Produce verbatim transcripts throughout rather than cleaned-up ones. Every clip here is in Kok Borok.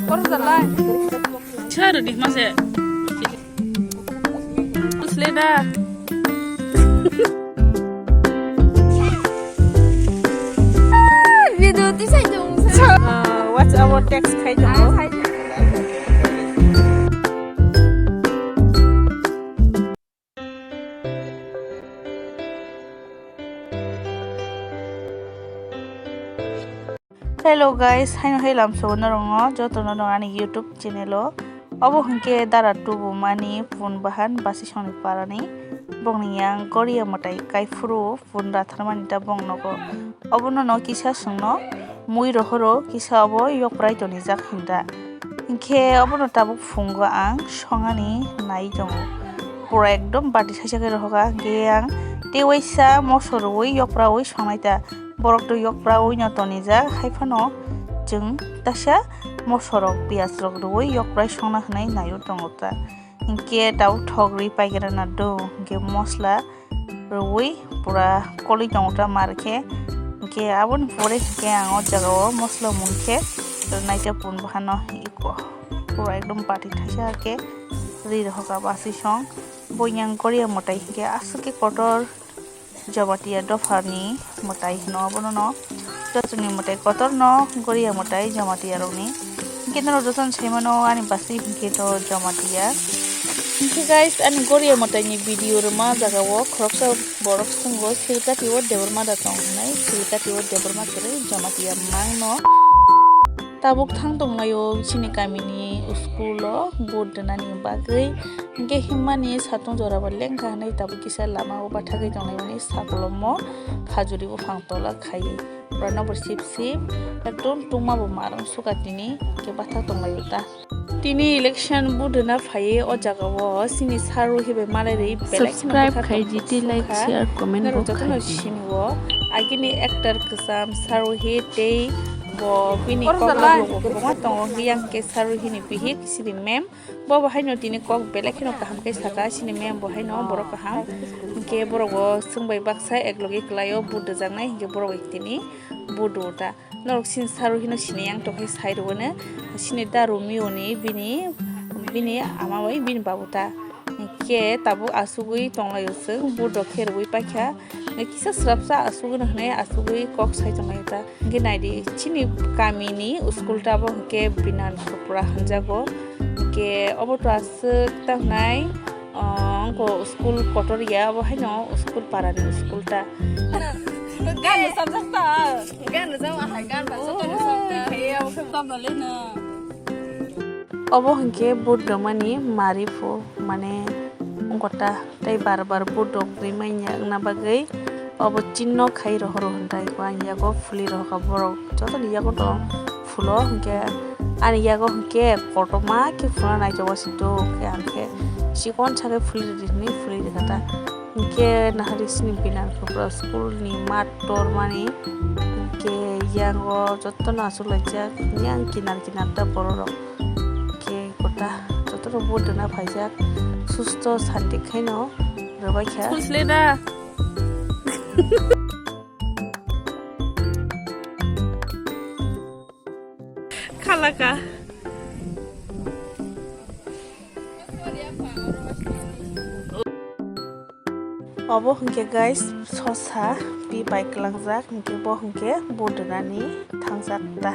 Kor jalai. Char di mase. Sleda. Video tisai dong. What's our text khai dong? Hello guys, haino hai lamso norokno jotono dong ani YouTube channel o. Obo hwnkhe dara tubumani phone bahan basi songni parani. Bongni yang Goria mwtai kaiphuru phone ratharmani da bong nogo. Obono no kisa swngno mui rohoro kisa obo yokprai tonijak hinda. Hinkhe obono tabuk phungo ang songani nai tongo. Pura ekdom bati saisa khe rohoka hinkhe ang tei waisa moso rwui yokpraui songnai ta. Borok to yokpraui no tonijak, hai phano chwng taisa mosorok, piyaj rok rwui yokprai songna hwnwi naiwi tongo ta. Hinkhe tabuk thok rwi paikera na do, hinkhe mosla rwui pura kolwi tongo ta mar khe. Hinkhe aboni pore hinkhe ang o jaga o mosla mung khe rwnai khe pun bahan no iko pura ekdom bati thaisa khe rwi rohoka basi song. Buini ang Goria mwtai hinkhe aswk khe kotor. Jamatia dophani mwtai hino abono no. Jotoni mwtai kotorno Goria mwtai Jamatia rokni. Hinkhe norok jotono saimano ani basi hinkhe to Jamatia. Hinkhe guys, ani Goria mwtaini video rwma jaga o khoroksa borok sungo Sirkati o Debbarma da tong hinai, Sirkati o Debbarma kwrwi Jamatia mangno. Tabuk thang tonglaio chini kamini school o vote rwnani bagwi. Hinkhe himmani satung jora bo lengkha hinwi tabuk kisa lama o bathagwi tonglaimani sakolom o khajuri buphang tola khaiwi. Borokno bo sip sip ekdom tungma bo marwng suka tini hinkhe bathak tonglaio ta. Tini election vote rwna phaiwi o jaga o chini Saruhi bai malai rwi belai kheno subscribe bwkha khai tong di, tei like, sukha. Share, comment bo jotono khai di. Sini o agini actor kwcham Saruhi tei bo bini kok rok bo kwbangma tongo. Yang khe Saruhi ni bihik chini ma'am. Bo bo haino tini kok belai kheno kaham khe saka, chini ma'am bo haino borok kaham. Hinkhe borok bo chwng bai baksa eklogi kwlaio vote rwjaknai, hinkhe borok bai tini vote rwo ta. Norok chini Saruhi no sini yang tongkhe sai rwino, chini da Romeo ni bini, bini ama bai bini babu ta. Hinkhe tabuk asugwi tonglaio chwng, vote rok khe rwui paikha. Kisa swrapsa asugwi no hwnwi asugwi kok sai tonglaio ta. Hinkhe naidi, chini kamini school ta bo hinkhe Binan Tripura hinjago. Hinkhe obo to aswk ta hwnai, ah, wngkha school kotor ya, obo haino school parani school ta. Gan rwchapjak ta? Gan rwchap, ahai gan ba, jotono chapjak. Oho. Hai, abo khe chapna le na. Obo hinkhe vote rwmani mari phu, mane wngkha ta. Tei bar bar vote rok rwi manya wngna bagwi obo chinno khai rohoro hintai ko ani yago phuli rohorkha borok jotoni yago tong phulo hinkhe ani yago hinkhe kotorma khe phulna naitokma se do khe ang khe chikon sa khe phuli rwdi hinwi phuli rwkha ta hinkhe nahari sini Binan Tripura school ni mat tormani hinkhe yango jotono achuk laijak yang kinar kinar ta borok rok. Khe kota joto rok vote rwna phaijak, susto santi khaino rwbaikha. School sle da. Khalaka. Obo hwnkhe guys, sosa pi bai kwlangjak, hwnkhe bo hwnkhe vote rwnani thangjak ta.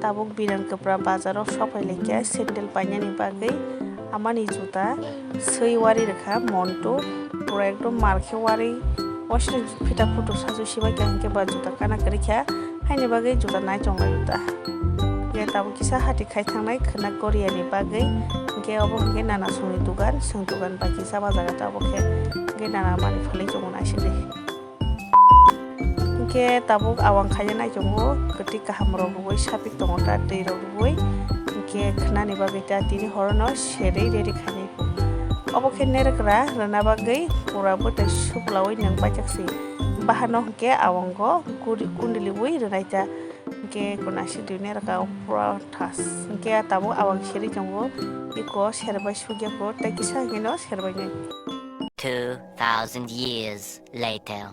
Tabuk Biran Kwpra bazaro sok phai laikha sandal painani bagwi. Amani juta swi wari rwkha Montu, pura ekdom mar khe wari. Wasini phita phutu sasu sibai kha, hwnkhe ba juta kana kwrwi kha. Haini bagwi juda nai chonglai juda. Hwnkhe tabuk kisa hati khai thangnai khwna Korea ni bagwi. Hwnkhe obo hwnkhe nana songni dugan, chwng dugan bai kisa bajak tabuk khe. Hwnkhe nana mani phalwi chongo naisingwi. Hwnkhe tabuk awang khaina nai chongo, kwtwi kaham rok rwui sapik tongo ta twi rok rwui. Hwnkhe khwnani bagwi ta tini horono serwi ready khainai. Obo khe nerekra rwna bagwi pura bwtwi suplaui nwng paijak si. Bahano hwnkhe awongo kuri-, kundiliui rwnai ta. Hwnkhe kunasi dui nerekra pura thas. Hwnkhe tabuk awang serwi tongo. Iko serbai sugya ko tei kisa hwnkhe no serbai nai. Two thousand years later.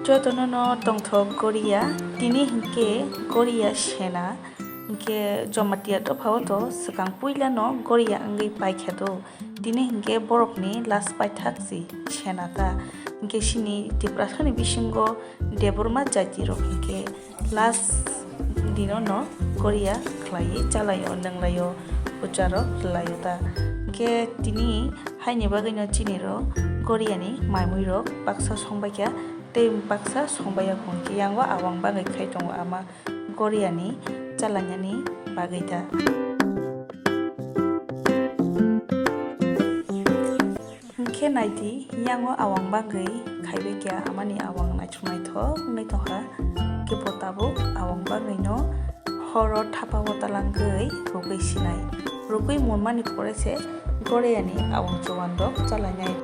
Jotono no tongthok Goria, tini hwnkhe Goria sena Hinkhe Jamatia dophao to swkang puilano Goria wngwi paikha do. Tini hinkhe borokni last paithak si Senata. Hinkhe chini Tiprasani bisingo Debbarma jatirok hinkhe last dino no Goria khlaiwi chalaio, nwnglaio, puja rok khlaio ta. Hinkhe tini haini bagwino chini ro Goriani maimui rok baksa songbaikha tei baksa songbaiyakho hinkhe yango awang bagwi khai tongo ama Goriani chalainani bagwi ta. Hinkhe naidi, yango awang bagwi khaibai khe amani awang naithok naithok wngwi tongkha. Kebo tabuk awang bagwino horo thapa o talangwi rwgwi sinai. Rwgwi munmani pore se Goriani awang chuban rok chalainai.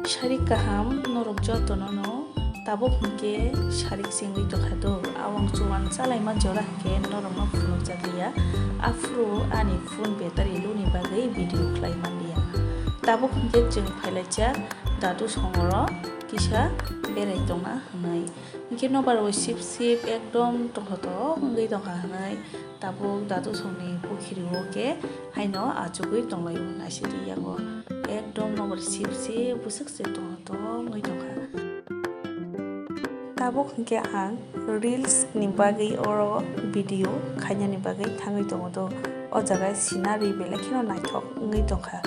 Sarik kaham norok jotono no tabuk hinkhe sarik chengwi tongkha do. Awang chuban chalaima jora hinkhe norokno phunukjakliya. Aphuru ani phone battery luni bagwi video khlai manliya. Tabuk hinkhe chwng phailaijak dadu songoro kisa berai tongna hwnwi. Hinkhe nobar bo sip sip ekdom tongthotok wngwi tongkha hwnwi. Tabuk dadu songni pukhiri o khe haino achugwi tonglaio naisidi yago. Ekdom nobar sip sip bwswk se tongthotok wngwi tongkha. Tabuk hinkhe ang reels ni bagwi oro video khainani bagwi thangwi tongo do. O jaga scenery belai kheno naithok wngwi tongkha.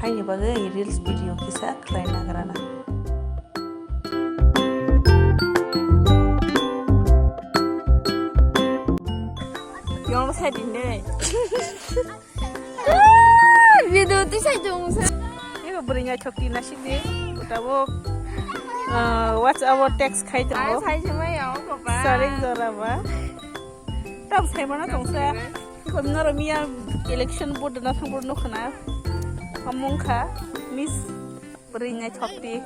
Haini bagwi reels video kisa khlai nagrana. Yong sai din de. Video ti sai dong sa. Ego bwrwi naithok ti nasik de. Tabuk, ah, watch hour text khai tongo. Sai se mai ya ko ba. Saring jora ba. Tam sai mana tong sa. Ko noro miya election board na thang board no khana. Among kha Miss Bwrwi naithok ti.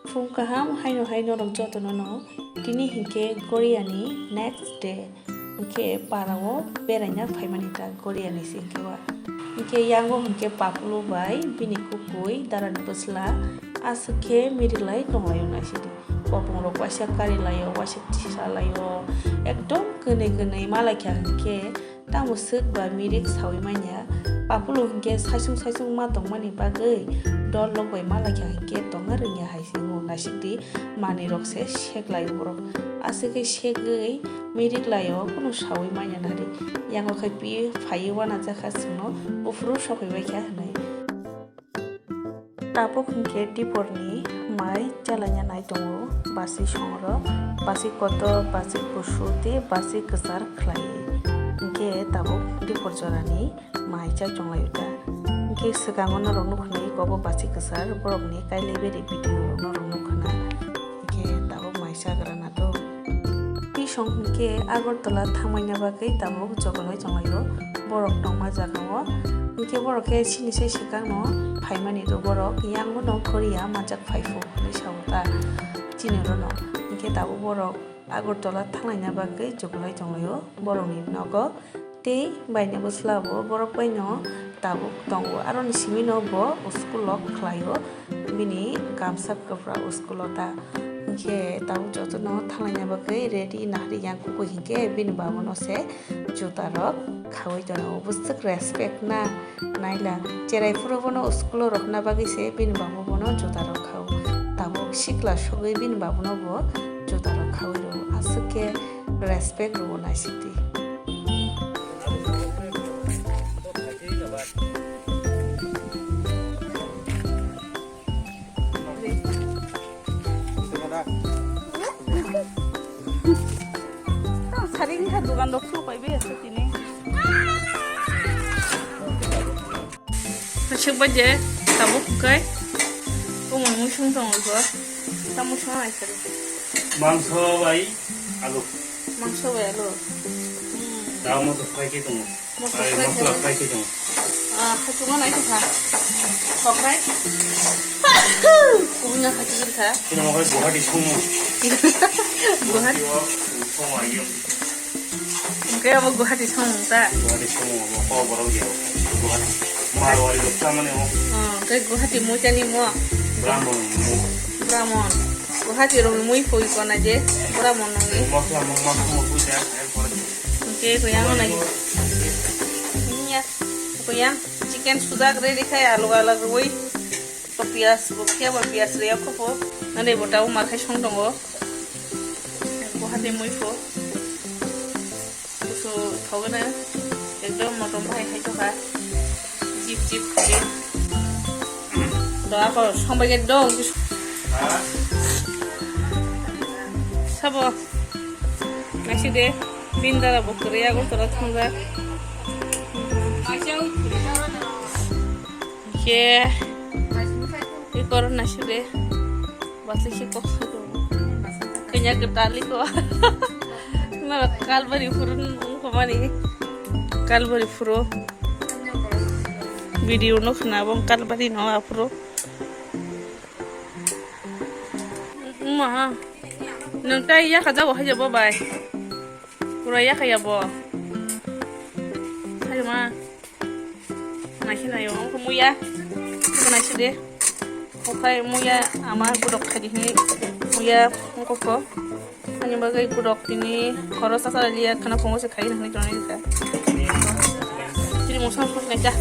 Phung kaham haino hai norok jotono no tini hinkhe Goriani next day hinkhe para o beraina phaimani ta Goriani se hinkhe ba. Hinkhe yango hinkhe Papulu bai bini kukui darani bwsla aswk khe miriklai tonglaio naisidi. Kopongrok waisa karilaio, waisa tisalaio, ekdom kwnwi kwnwi malaikha hinkhe tamo swk ba mirik saui manya. Papulu hinkhe saichung saichung ma tongmani bagwi dol rok bai malaikha hinkhe tonga rwngya hai se wng naisidi manwi rok se seklai borok. Aswk khe segwi mirik laio kunu saui manya nari. Yango khai pi phaiwi wanajakha chwngno buphuru sophaibaikha hwnwi. Tabuk hinkhe diporni mai chalaina nai tongo, basi songrok, basi kotor, basi kusu tei basi kwchar khlaiwi. Hinkhe tabuk dipor jorani mai cha chonglaio ta. Hinkhe swkango norok nukha nai kobo basi kwchar borokni kailai beri video norok nukha na. Hinkhe tabuk mai chagra na to. Twi song hinkhe Agartala thangmaina bagwi tabuk jogoloi tonglaio borok tongma jagao. Hinkhe borok khe chini se swkangno phaimani rw borok, yang bono Korea manjak phai phu hinwi sao ta chini rwno. Hinkhe tabuk borok Agartala thanglaina bagwi jogoloi tonglaio borokni nogo. Tei baini bwsla bo borok baino tabuk tongo, aroni simi no bo school o khlaio, bini gamsa kwpra school o ta. Hinkhe tabuk jotono thanglaina bagwi ready nahari yang kukui hinkhe bini baba no se juta rok khaui tono, bwswk respect na naila. Cherai phuru bono school o rohorna bagwi se bini baba bono juta rok khao, tabuk sikla sogwi bini baba no bo juta rok khaui rw aswk khe respect rw naisidi. Tang sari wngkha dogan rok supai bai asa tini. Aswk bai je tabuk hwnkhe omo mui sung tongo kho. Tamo sung ai sari. Mangso bai alu. Mangso bai alu. Hmm. Da moso fry khe tongo. Moso fry khe tongo. Ah, hachungo nai kha. Khokrai. Kubui no hachung kha. Kino mo Guwahati sung. Guwahati. Sung ayam. Hwnkhe abo Guwahati song ta? Guwahati song, abo kok borok ya, Guwahati. Marwari rok chamani mo. Oh, tei Guwahati mui chani mo. Brahmon mui. Brahmon. Guwahati rok mui pui kona je. Brahmon nungni. Mosla mo, mosla mo pui ja, em kore. Oke, ko yang nai. Iya, ko yang chicken sudak ready khai alu alak roi. To piyas bo, khe bo piyas re ko po. Nani bo tau mar khai song tongo. Guwahati mui po. Kusu thogna ekdom motom bahai khai tokha. Jip jip khai. Do ako songbai ekdom. Sabo. Naisi de. Bindara bokre ya gotoro thongjak. Ke. Ikor naisi de. Basi si kok suru. Kenya getali ko. Na kalbari furu nung komani. Kalbari furu. Video no khna bong kalbari no afuru. Ma. Nung tai ya khaja bo haja bo bai. Pura ya khaya bo. Haja ma. Naikhe nayo, wngkha muya. Wngkha naikhe de. Okhai muya ama gudok khaidi hinwi muya wngkha kho. Ani bagwi gudok tini khoro sasa liya khana phungo se khai hinwi tonwi rikha. Tini mungsa wngkha naikha.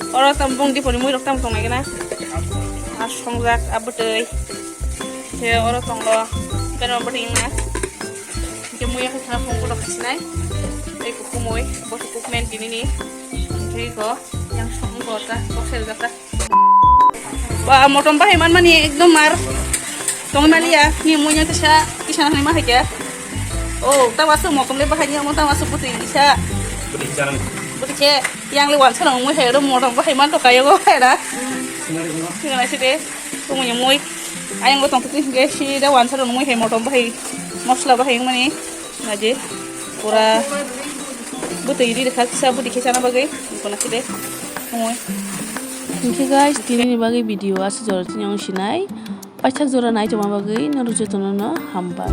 Oro tam bung diponi muirok tam tongnai gana. A songjak a bwtwi. He oro tongo. Kano bwtwi wngna. Hingke muya khe khana phungo gudok khasinai. Tei kukumui bo kukumen tinini. Hingke ko. Yang song bo ta, boksel jata. Ba, motom bahai man mani ekdom mar. Tong maliya, ni munya tisa, tisa na ma haja. Oh, ta wasu motom le bahai ni, mo ta wasu puti tisa. Puti chan. Puti che, yang le wansa nang mui hai do motom bahai man to kayo go hai da. Singa na side, ko munya mui. Ayang go tong puti ge si da wansa nang mui hai motom bahai. Mosla bahai mani. Naji, pura bwtwi ri rwkha kisa bwtwi khe chana bagwi, nukuna khe de, ongoi. Hinkhe guys, tinini bagwi video aswk jora tini ang sinai. Paithak jora nai tongma bagwi norok jotono no hambai.